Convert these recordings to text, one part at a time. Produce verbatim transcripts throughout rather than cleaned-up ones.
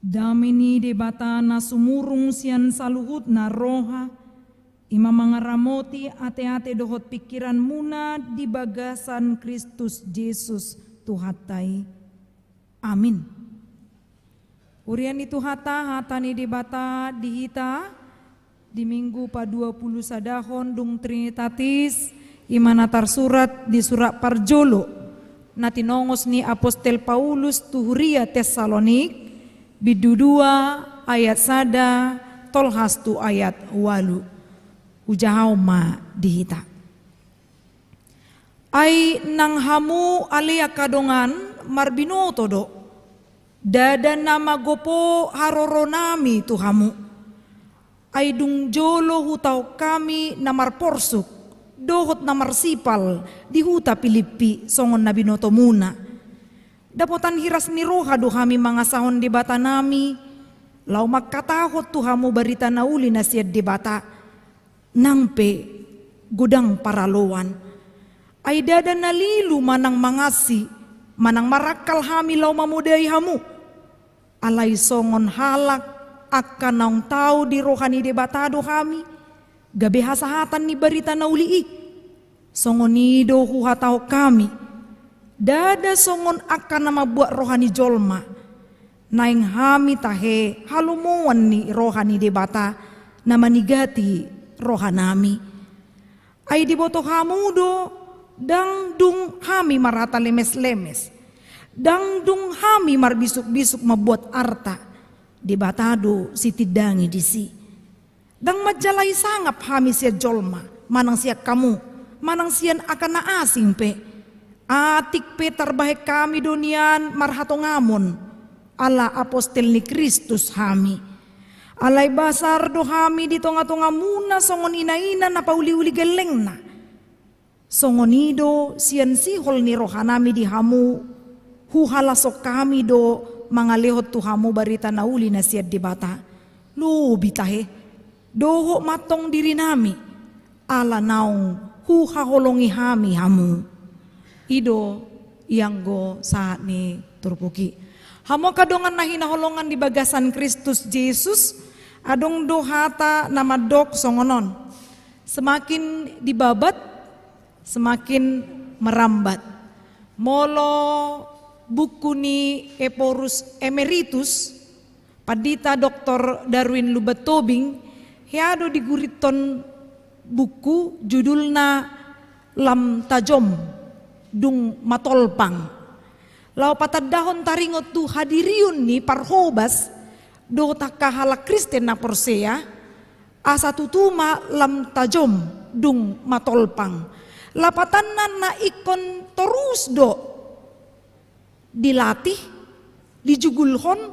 Dame ni Debata na sumurung sian saluhutna roha, i ma mangaramoti ateate dohot pingkiranmuna di bagasan Kristus Jesus Tuhanta i. Amin. Huria ni Tuhanta, hata ni Debata di hita di Minggu paduapulusadahon dung Trinitatis, i ma na tarsurat di surat parjolo na tinongos ni Apostel Paulus tu huria Tessalonik, bindu dua ayat sada tolhas tu ayat ualu. Hujahahon ma di hita. Ai nang hamu ale angka dongan marbinoto do, ndada na magopo haroronami tu hamu. Ai dung jolo hutaon hami na marporsuk dohot na marsipal di huta Pilippi songon na binotomuna. Dapotan hiras ni roha do hami mangasahon Debatanami, laho mangkatahon tu hamu barita na uli na sian Debata, nang pe godang paraloan. Ai ndada na lilu manang mangansi, manang marangkal hami laho mamodai hamu. Alai songon halak angka naung tau di roha ni Debata do hami, gabe hasahatan ni barita na uli i. Songon i do huhatahon hami, ndada songon angka na mambuat roha ni jolma, naeng hami tahe halomoan ni roha ni Debata na manigati rohanami. Ai diboto hamu do, ndang dung hami marhata lemeslemes, ndang dung hami marbisukbisuk mambuat arta, Debata do sitindangi disi. Ndang manjalahi sangap hami sian jolma, manang sian hamu, manang sian angka na asing pe. Atik pe tarbahen hami do nian marhatongamon, ala apostel ni Kristus hami. Alai basar do hami di tongatongamuna songon inaina na pauliuli gellengna. Songon i do sian sihol ni rohanami di hamu, huhalashon hami do mangalehon tu hamu barita na uli na sian Debata. Lobi tahe, dohot mantong dirinami, ala naung huhaholongi hami hamu. I do ianggo sahat ni turpuk i. Hamu angka dongan na hinaholongan di bagasan Kristus Jesus, adong do hata na mandok songon on. Semakin dibabat, semakin merambat. Molo buku ni Ephorus Emeritus, Pandita Doktor Darwin Lumban Tobing, hea do digurithon buku judulna Lam Tajom Dung Matolpang. Laho patandahon taringot tu hadirion ni parhobas dohot angka halak Kristen na porsea, asa tutu ma lam tajom dung matolpang. Lapatanna na ingkon torus do dilatih, dijugulhon,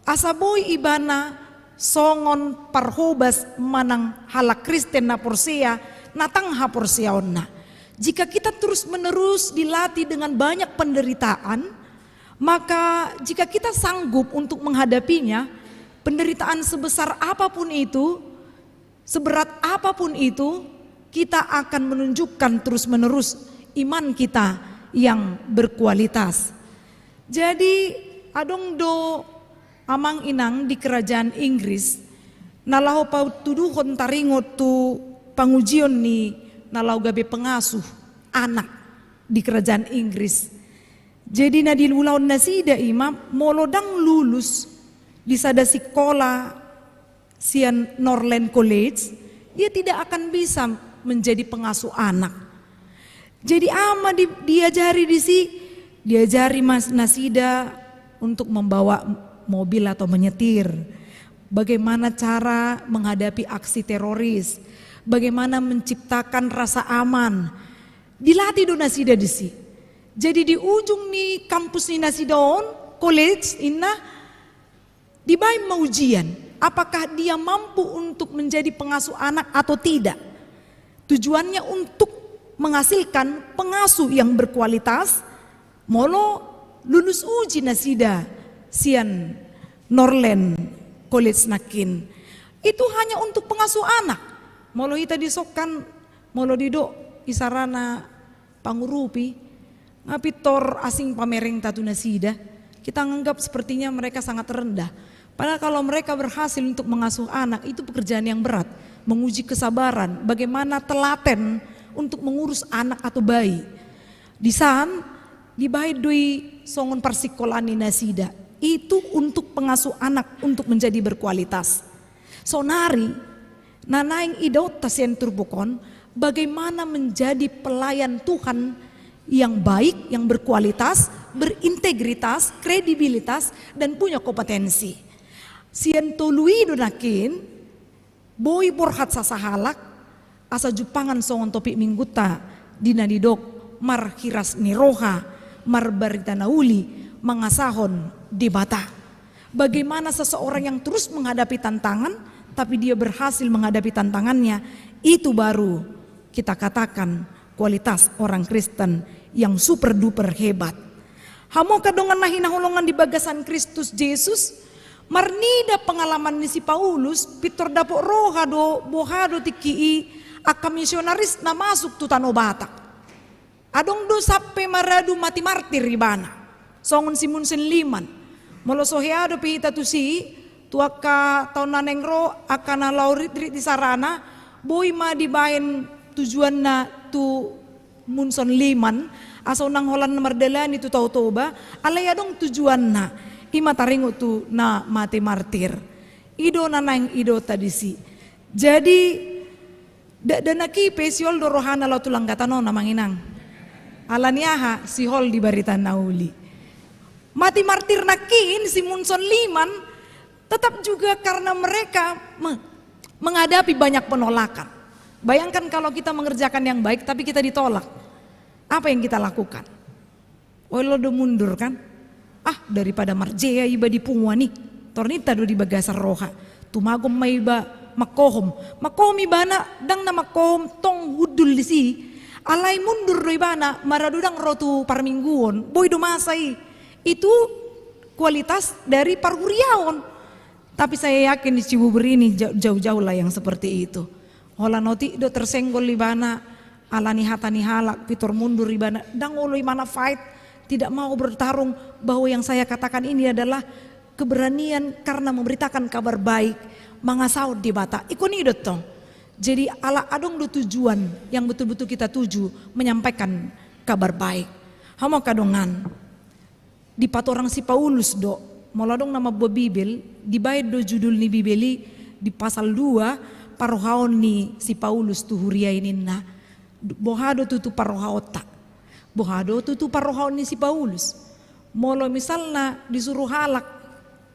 asa boi ibana songon parhobas manang halak Kristen na porsea, na tang haporseaonna. Jika kita terus-menerus dilatih dengan banyak penderitaan, maka jika kita sanggup untuk menghadapinya, penderitaan sebesar apapun itu, seberat apapun itu, kita akan menunjukkan terus-menerus iman kita yang berkualitas. Jadi, adong do amang inang di kerajaan Inggris, na laho patuduhon taringot tu pangujion ni na laho gabe pengasuh anak di kerajaan Inggris. Jadi na diulahon nasida i ma, molo ndang lulus di sada sikola sian Norland College, dia tidak akan bisa menjadi pengasuh anak. Jadi aha ma di, diajari disi, diajari ma nasida untuk membawa mobil atau menyetir. Bagaimana cara menghadapi aksi teroris, bagaimana menciptakan rasa aman. Dilatih do nasida disi. Jadi di ujung ni kampus ni nasida on, college, inna, dibaen ma ujian, apakah dia mampu untuk menjadi pengasuh anak atau tidak. Tujuannya untuk menghasilkan pengasuh yang berkualitas, molo lulus uji nasida sian Norland College nangkin. Itu hanya untuk pengasuh anak. Molo hita disongkan, molo didok isarana pangurupi, nga pintor asing pamerengta tu nasida. Kita nganggap sepertinya mereka sangat rendah. Padahal kalau mereka berhasil untuk mengasuh anak, itu pekerjaan yang berat, menguji kesabaran, bagaimana telaten untuk mengurus anak atau bayi. Di san, dibaen do i songon parsikolaan ni nasida. Itu untuk pengasuh anak untuk menjadi berkualitas. Saonari, na naeng idaonta sian turpuk on, bagaimana menjadi pelayan Tuhan yang baik, yang berkualitas, berintegritas, kredibilitas, dan punya kompetensi. Sian tolu i do nangkin, boi borhat sasahalak, asa jumpangan songon topik minggunta di na nidok marhiras ni roha, marbarita na uli, mangasahon Debata. Bagaimana seseorang yang terus menghadapi tantangan, tapi dia berhasil menghadapi tantangannya, itu baru kita katakan kualitas orang Kristen yang super duper hebat. Hamu angka dongan na hinaholongan di bagasan Kristus Jesus, marnida pengalaman ni si Paulus, pintor dapot roha do, boha do tingki i angka misionaris na masuk tu tano Batak. Adong do sampe maradu mati martir ibana, songon si Munson Liman. Molo so hea dope hita tusi, tu angka taon na naeng ro, angka na laho ritrit di sarana, boi ma dibaen tujuanna tu Munson Liman, asa unang holan mardalani tu Tao Toba, alai adong tujuanna, i ma taringot tu na mati martir. I do na naeng idaonta disi. Jadi, dakdanak i pe sihol do rohana laho tu langgatan on, amang inang. Alani aha? Sihol di barita na uli. Mati martir nangkin si Munson Liman tetap juga karena mereka me-, menghadapi banyak penolakan. Bayangkan kalau kita mengerjakan yang baik tapi kita ditolak. Apa yang kita lakukan? Olo do mundur kan? Ah, daripada marjea iba di punguan i. Tor ninta do di bagasan roha. Tumagon ma iba mangkohom. Mangkohom ibana, ndang na mangkohom tong hundul disi. Alai mundur do ibana, maradu ndang ro tu parmingguon. Boi do masa i. Itu kualitas dari parhuriaon. Tapi saya yakin di Cibubur ini ja-, jauh-jauh lah yang seperti itu. Holan otik do tersenggol ibana, alani hata ni halak, pintor mundur ibana, ndang olo ibana fight, tidak mau bertarung, bahwa yang saya katakan ini adalah keberanian karena memberitakan kabar baik, mangasahon Debata. Ingkon i do tong. Jadi ala adong do tujuan yang betul-betul kita tuju menyampaikan kabar baik. Hamu angka dongan. Dipatorang si Paulus do, molo adong na mamboan Bibel, dibaen do judul ni Bibel i di pasal dua, parrohaon ni si Paulus tu huria i ninna. Boha do tutu parrohaonta? Boha do tutu parrohaon ni si Paulus? Molo misalna disuru halak,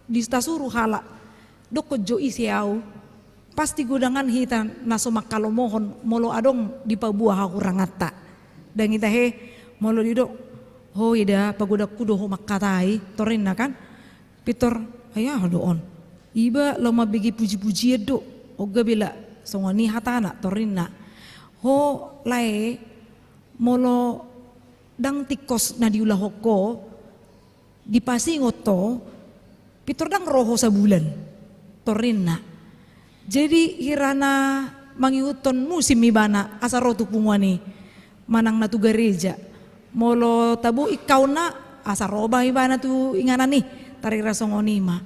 di-, tasuru halak, dokkon jo ise au, pasti godangan hita na so mangkalomohon molo adong dipaboa hahuranganta. Ndang i tahe molo didok, "Ho eda, pagodangku do ho mangkatai," tor ninna kan. Pintor, "Ai aha do on? Iba laho mambege puji-pujian do, on gabe la songon i hatana," tor ninna. "Ho lae, molo ndang tingkos na diulahon ho, dipasingot ho, pintor ndang ro ho sabulan," tor ninna. Jadi hira na mangihuthon musim ibana asa ro tu punguan i, manang na tu gareja. Molo tabo ingkaonna asa ro ma ibana tu inganan i, tarira songon i ma.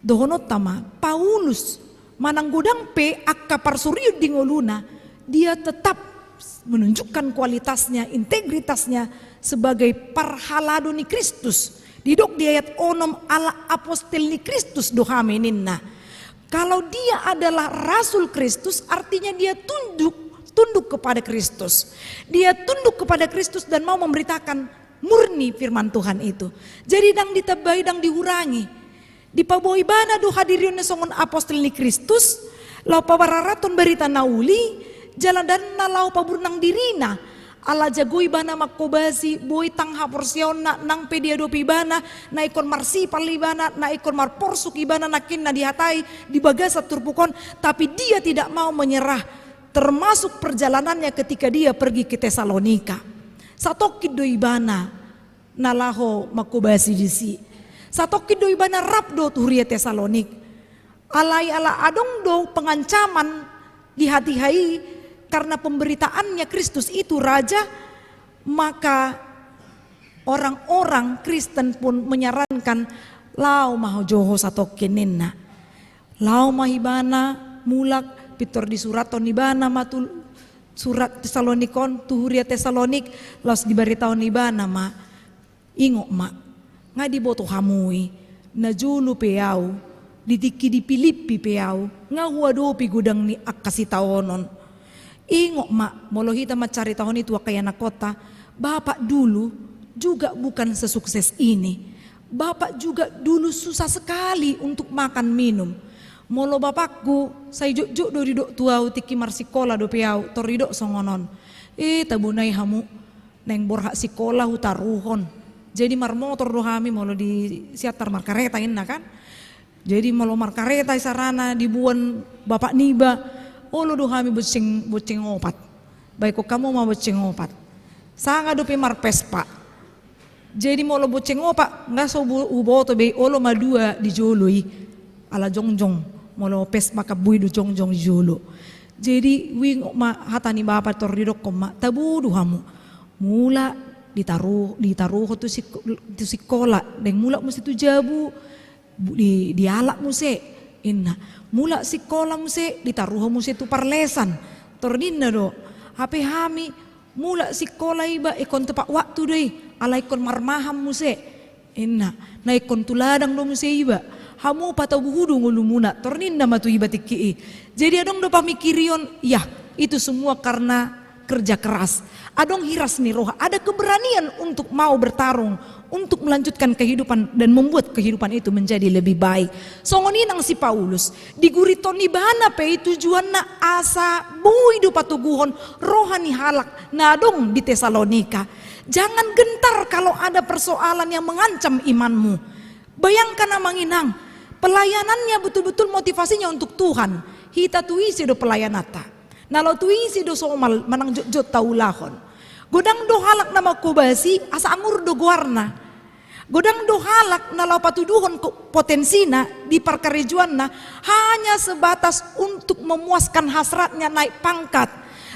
Dohononta ma, Paulus manang godang pe angka parsorion di ngoluna, dia tetap menunjukkan kualitasnya, integritasnya sebagai parhalado ni Kristus. Didok di ayat onom, "Ala apostel ni Kristus do hami," ninna. Kalau dia adalah rasul Kristus, artinya dia tunduk, tunduk kepada Kristus. Dia tunduk kepada Kristus dan mau memberitakan murni firman Tuhan itu. Jadi ndang ditambai, ndang dihurangi. Dipaboa ibana do hadirionna songon apostel ni Kristus, laho pamararathon barita na uli, jala ndang na laho paburnang dirina. Ala jago ibana mangkobasi, boi tang haporseaonna, nang pe diadopi ibana, na ingkon marsipal ibana, na ingkon marporsuk ibana, nangkin na dihatai di bagasan turpuk on, tapi dia tidak mau menyerah, termasuk perjalanannya ketika dia pergi ke Tesalonika. Satongkin do ibana na laho mangkobasi disi. Satongkin do ibana rap dohot huria Tesalonik. Alai ala adong do pengancaman di hatiha i karena pemberitaannya Kristus itu Raja, maka orang-orang Kristen pun menyarankan Laho ma ho jo ho satongkin, ninna. Laho ma ibana mulak, pintor disurathon ibana ma tu surat Tesalonik on, tu huria Tesalonik, laos dibaritahon ibana ma. Ingot ma, nga diboto hamu i, na jolo pe au, di tingki di Pilippi pe au, nga huadopi godang ni angka sitaonon. Ingot ma, molo hita mancaritahon i tu angka ianakhonta, bapak dulu juga bukan sesukses ini. Bapak juga dulu susah sekali untuk makan minum. Molo bapakku, sai jotjot do didok tu au tingki marsikola dope au, tor didok songon on. Eh, tabonai hamu, naeng borhat sikola hutaruhon. Jadi marmotor do hami, molo di Siantar markareta inna kan. Jadi molo markareta isarana diboan bapak niba, olo do hami bonceng, bonceng opat. Baen hamu ma bonceng opat. Sanga dope marvespa. Jadi molo bonceng opat, nga so bu-, huboto be, olo ma dua di jolo i. Ala jongjong, molo vespa kambui do jongjong di jolo. Jadi huingot ma hata ni bapak, tor didokkon ma, tabo do hamu. Mulak ditaru-, ditaruhon tu sik-, tu sikola, naeng mulak muse tu jabu, bu-, di, dialap muse, inna. Mulak sikola muse, ditaruhon muse tu parlesan. Tor ninna do, hape hami, mulak sikola iba, ingkon tepat waktu do i, alai ingkon marmaham muse. Inna, na ingkon tu ladang do muse iba. Hamu patobu hudu ngolumuna, tor ninna ma tu iba tingki i. Jadi adong do pamikirion, ya, itu semua karena kerja keras. Adong hiras ni roha, ada keberanian untuk mau bertarung, untuk melanjutkan kehidupan dan membuat kehidupan itu menjadi lebih baik. Songon i nang si Paulus, digurithon ibana pe i tujuanna asa boi do patoguhon roha ni halak na adong di Tesalonika. Jangan gentar kalau ada persoalan yang mengancam imanmu. Bayangkan, amang inang, pelayanannya betul-betul motivasinya untuk Tuhan. Hita tu ise do pelayananta? Na laho tu ise do somal manang jotjot taulahon? Godang do halak na mangkobasi asa angur do goarna. Godang do halak na laho patuduhon ko-, potensina di parkarejoanna hanya sebatas untuk memuaskan hasratnya naik pangkat.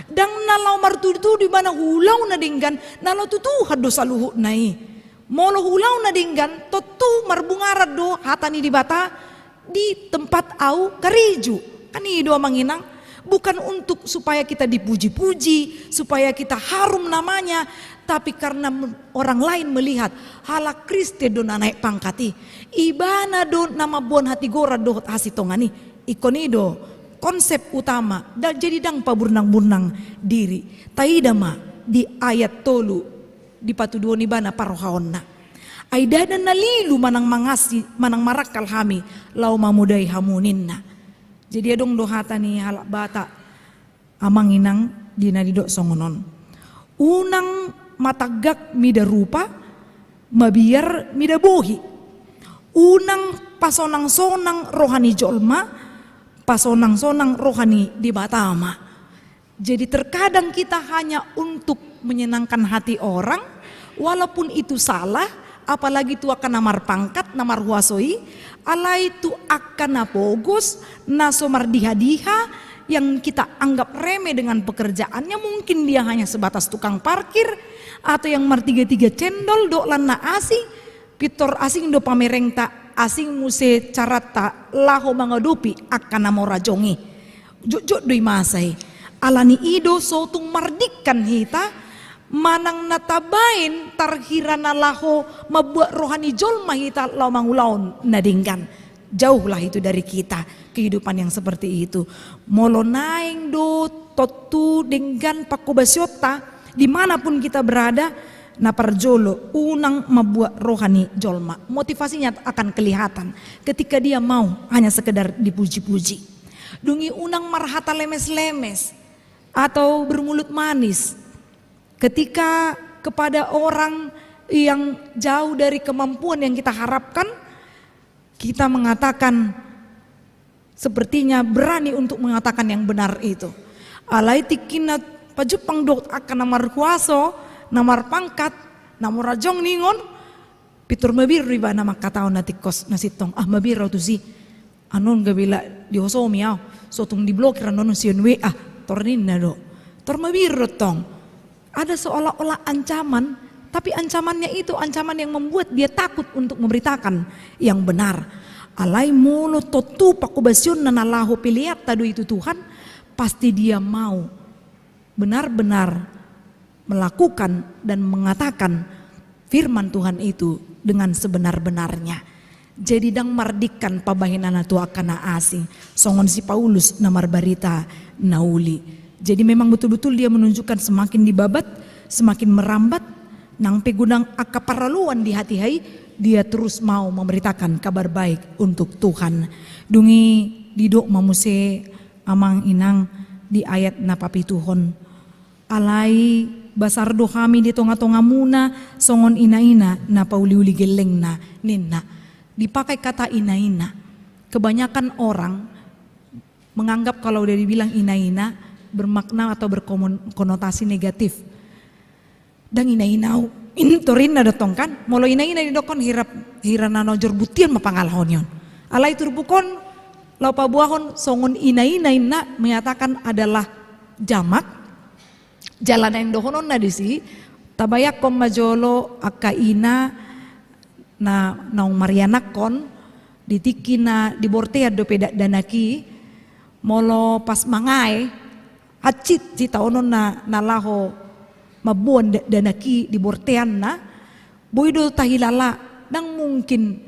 Ndang na laho martudutudu ibana ulaon na denggan, na laho tu Tuhan do saluhutna i. Molo ulaon na denggan, tontu marbungaran do hata ni Debata di tempat au karejo. Kan i do, amang inang, bukan untuk supaya kita dipuji-puji, supaya kita harum namanya, tapi karena me-, orang lain melihat halak Kristen do na naik pangkat i. Ibana do na mamboan hatigoran dohot hasintongan i. Ingkon i do konsep utama, da-, jadi ndang paburnang-burnang diri. Taida ma di ayat tolu, dipatuduhon ibana parrohaonna. Ai ndada na lilu manang mangasi, manang marangkal hami laho mamodai hamu, ninna. Jadi adong do hata ni halak Batak, amang inang, di na didok songon on. Unang matanggak mida rupa, mabiar mida bohi. Unang pasonang-sonang roha ni jolma, pasonang-sonang roha ni Debata ma. Jadi terkadang kita hanya untuk menyenangkan hati orang, walaupun itu salah, apalagi tu angka na marpangkat, na marhuaso i, alai tu angka na pogos, na so mardiha-diha, yang kita anggap remeh dengan pekerjaannya, mungkin dia hanya sebatas tukang parkir, atau yang martiga-tiga cendol, dohot lan na asing, pintor asing do pamerengta, asing muse caranta laho mangadopi angka na mora jong i. Jotjot do i masa i. Alani i do so tung mardingkan hita, manang na tabaen tarhira na laho mambuat roha ni jolma hita laho mangulahon na denggan. Jauhlah itu dari kita, kehidupan yang seperti itu. Molo naeng do tontu denggan pangkobasionta, di mana pun kita berada, na parjolo, unang mambuat roha ni jolma. Motivasinya akan kelihatan ketika dia mau hanya sekedar dipuji-puji. Dung i unang marhata lemes-lemes atau bermulut manis. Ketika kepada orang yang jauh dari kemampuan yang kita harapkan, kita mengatakan, sepertinya berani untuk mengatakan yang benar itu. Alai tingki na pajumpang dohot angka na marhuaso, na marpangkat, na mora jong ningon, pintor mabiar do ibana mangkatahon na tingkos na sintong, ah, mabiar au tusi. Annon gabe la dihosomi au, so tung diblokir annon sian W A, tor ninna do. Tor mabiar do tong. Ada seolah-olah ancaman, Tapi ancamannya itu ancaman yang membuat dia takut untuk memberitakan yang benar. Alai molo tontu pangkobasionna na laho peleanta do i tu Tuhan, pasti dia mau benar-benar melakukan dan mengatakan firman Tuhan itu dengan sebenar-benarnya. Jadi ndang mardingkan pambahenanna tu angka na asing, songon si Paulus na marbarita na uli. Jadi memang betul-betul dia menunjukkan semakin dibabat, semakin merambat, nang pe godang angka paraloan di hatiha i, dia terus mau memberitakan kabar baik untuk Tuhan. Dung i didok ma muse amang inang di ayat na papituhon. Alai basar do hami di tonga-tongamuna songon ina-ina na pauliuli gellengna, ninna. Dipakai kata ina-ina. Kebanyakan orang menganggap kalau udah dibilang ina-ina bermakna atau berkonotasi negatif. Ndang ina-ina au. Torinna do tong kan, molo ina-ina didokkon hira, hira na naojor buttian ma pangalaho ni on. Alai turpuk on laho paboahon songon ina-ina inna menyatakan adalah jamak. Jala naeng dohononna disi, tabayangkon ma jolo angka ina na naung marianakkon, di tingki na di bortean dope dakdanak i, molo pas mangae, hansit sitaononna na laho mamboan dakdanak i di borteanna, boi do tahilala, ndang mungkin,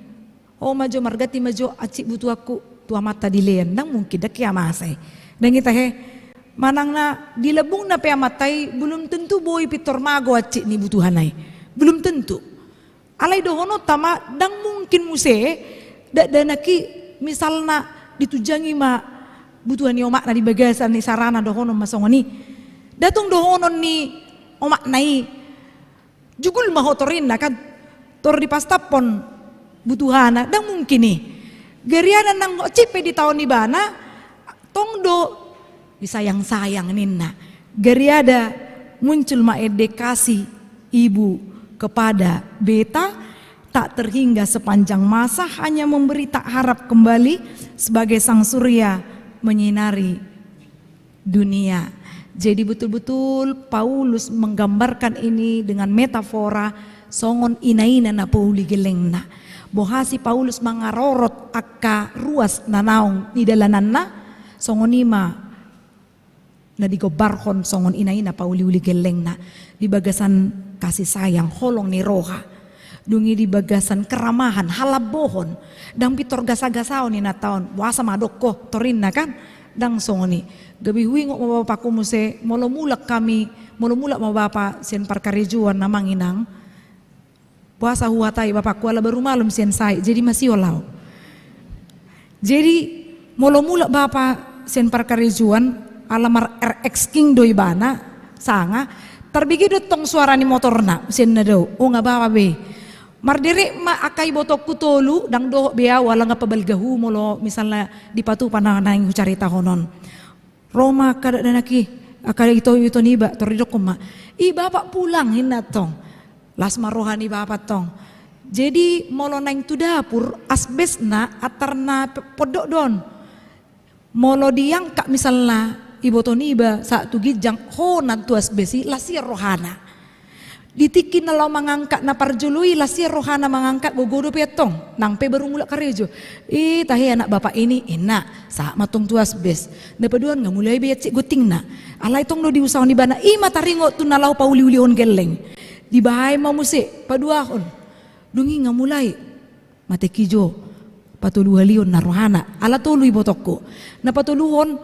o ma jo marganti ma jo hansit butuanku tu amanta dilean, ndang mungkin, ndang hea masa i. Ndang i tahe, manang na di lambungna pe amanta i, belum tentu boi pintor mago hansit ni butuhana i. Belum tentu. Alai dohononta ma, ndang mungkin muse dakdanak i misalna ditunjangi ma butuha ni omakna di bagasan ni sarana, dohonon ma songon i. Nda tong dohonon ni omakna i, jugul ma ho torinna kan, tor dipastaphon butuhana, ndang mungkin i. Gariada nang hansit pe ditaon ibana, tong do disayang-sayang ninna. Gariada muncul ma ende kasih ibu kepada beta, tak terhingga sepanjang masa hanya memberi tak harap kembali sebagai sang surya menyinari dunia. Jadi betul-betul Paulus menggambarkan ini dengan metafora songon ina-ina na pauli gellengna. Boha si Paulus mangarorot angka ruas na naung nidalananna, songon i ma na digombarhon songon ina-ina pauliuli gellengna di bagasan kasih sayang, holong ni roha. Dung i di bagasan keramahan, halambohon, ndang pintor gasa-gasaon inanta on, boasa ma adong ho torinna kan, ndang songon i. Gabe huingot ma bapakku muse, molo mulak hami, molo mulak ma bapa sian parkarejoan amang inang, boasa huhatai bapakku ala baru malum sian sai, jadi masihol au. Jadi molo mulak bapa sian parkarejoan, ala mar-R X King do ibana, sanga, tarbege do tong suara ni motorna sian na dao, o nga bapa be. Marderek ma angka ibotongku tolu, ndang dohot be au ala nga pabalgahu molo misalna dipatupa na naeng hucaritahon on. Ro ma angka dakdanak i, angka ito, ito niba, tor didokkon ma, i bapak pulang inna tong. Las ma roha ni bapak tong. Jadi molo naeng tu dapur, asbesna antar na pondok do on. Molo diangkat misalna iboto niba sahat tu ginjang, honan tu asbes i, las ia rohana. Di tingki na laho mangangkat na parjolo i, las ia rohana mangangkat, gogo dope antong, nang pe baru mulak karejo. I tahe anak bapak ini, inna, sahat ma antong tu asbes. Na paduahon nga mulai be hansit gontingna. Alai tong do diusahon ibana, i ma taringot tu na laho pauliulihon gelleng. Dibaen ma muse paduahon. Dung i nga mulai. Mate ki jo, patoluhalihon na rohana, ala tolu ibotongku. Na patoluhon,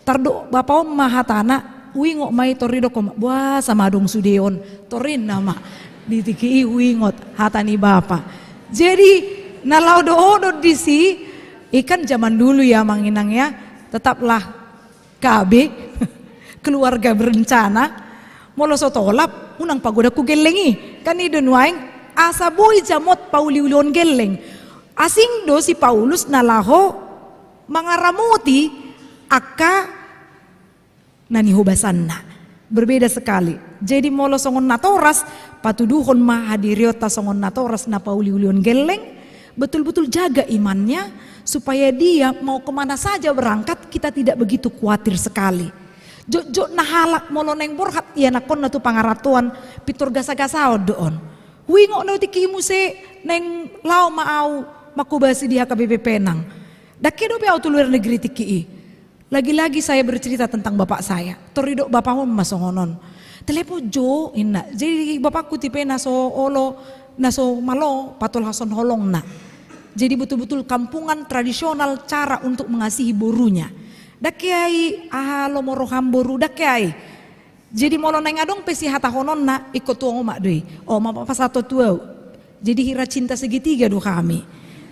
tardok bapa on ma hatana, huingot ma i tor didokkon ma, boasa ma adong sude on, tor inna ma. Di tingki i huingot hata ni bapa. Jadi na laho dohonon disi, i kan zaman dulu ya amang inang ya, tetaplah K B, keluarga berencana. Molo so tolap, unang pagodangku gelleng i. Kan i do nuaeng, asa boi jamot pauliulihon gelleng. Asing do si Paulus na laho mangaramoti angka na nihobasanna. Berbeda sekali. Jadi molo songon natoras, patuduhon ma hadirionta songon natoras na pauliulihon gelleng, betul-betul jaga imannya, supaya dia mau kemana saja berangkat, kita tidak begitu khawatir sekali. Jotjot na halak molo naeng borhat ianakhonna tu pangarantoan, pintor gasagasaon do on. Huingot na au tingki i muse, naeng laho ma au manghobasi di H K B P Penang. Ndang ke dope au tu luar negeri tingki i. Lagi-lagi saya bercerita tentang bapak saya. Tor didok bapakon ma songon on. Telepon jo, inna. Jadi bapakku tipe na so olo, na so malo patolhashon holongna. Jadi betul-betul kampungan tradisional cara untuk mengasihi borunya. Ndang ke ai, aha lomo roham boru, ndang ke ai. Jadi molo naeng adong pe sihatahononna, ingkon tu omak do i. Omak ma pasahathon tu au. Jadi hira cinta segitiga do hami.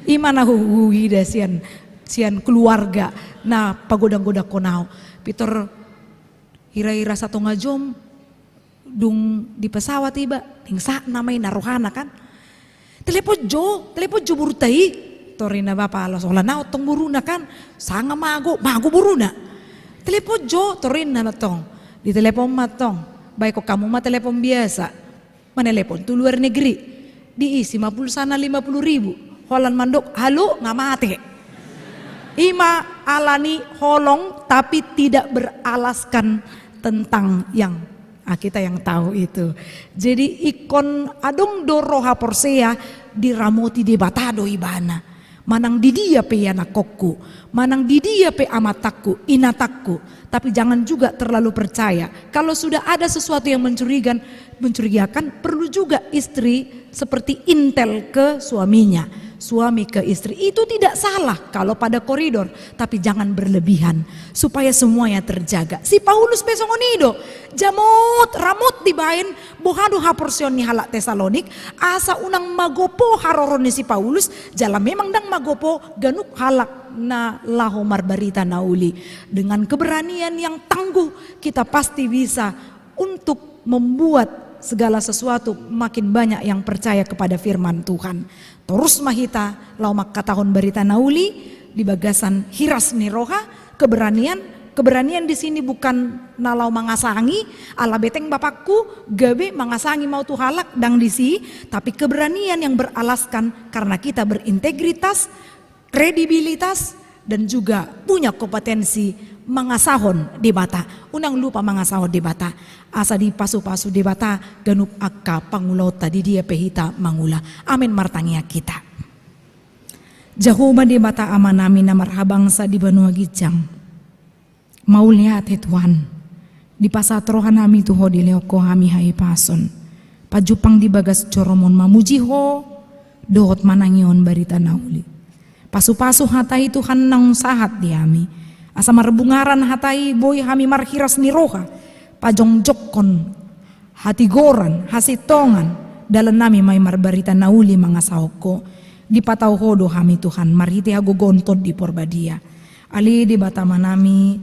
I ma na hu-, huida sian, sian keluarga na pagodang-godangkon au. Pintor hira-hira satonga jom, dung di pesawat iba, naeng sahat nama i na rohana kan. Telepon jo, telepon jo borunta i. Tor inna bapa, alas holan au tong boruna kan. Sanga mago, mago boruna. Telepon jo, tor inna na tong. Ditelepon ma tong. Baen hamu ma telepon biasa. Manelepon tu luar negeri. Diisi ma pulsana lima puluh ribu. Holan mandok, halo, nga mate. I ma alani holong tapi tidak beralaskan tentang yang, ah, kita yang tahu itu. Jadi ingkon adong do roha porsea diramoti Debata do ibana. Manang di dia pe ianakhonku, manang di dia pe amatangku, inatangku. Tapi jangan juga terlalu percaya. Kalau sudah ada sesuatu yang mencurigakan, mencurigakan, perlu juga istri seperti intel ke suaminya, suami ke istri. Itu tidak salah kalau pada koridor, tapi jangan berlebihan, supaya semuanya terjaga. Si Paulus pe songon i do, jamot, ramot dibaen, boha do haporseaon ni halak Tesalonik, asa unang magopo haroro ni si Paulus, jala memang ndang magopo ganup halak na laho marbarita na uli. Dengan keberanian yang tangguh, kita pasti bisa untuk membuat segala sesuatu makin banyak yang percaya kepada firman Tuhan. Torus ma hita laho mangkatahon barita na uli di bagasan hiras ni roha, keberanian. Keberanian di sini bukan na laho mangasangi, ala beteng bapakku, gabe mangasangi ma au tu halak, ndang disi, tapi keberanian yang beralaskan karena kita berintegritas, kredibilitas, dan juga punya kompetensi mangasahon Debata. Unang lupa mangasahon Debata. Asa dipasupasu Debata ganup angka pangulaonta di dia pe hita mangula. Amen. Martangiang hita. Jahowa Debata Amanami na marhabangsa di banua ginjang. Mauliate Tuhan, dipasahat rohanami tu Ho dilehon Ho hami hahipason, pajumpang di bagas joroMon mamuji Ho dohot manangihon barita na uli. Pasupasu hata i Tuhan naung sahat di hami, asa marbungaran hata i boi hami marhiras ni roha, pajongjongkon hatigoran, hasintongan, dalannami ma i marbarita na uli mangasahon Ho. Dipatau Ho do hami Tuhan marhite hagogoon Tondi Porbadia. Ale Debata Amanami,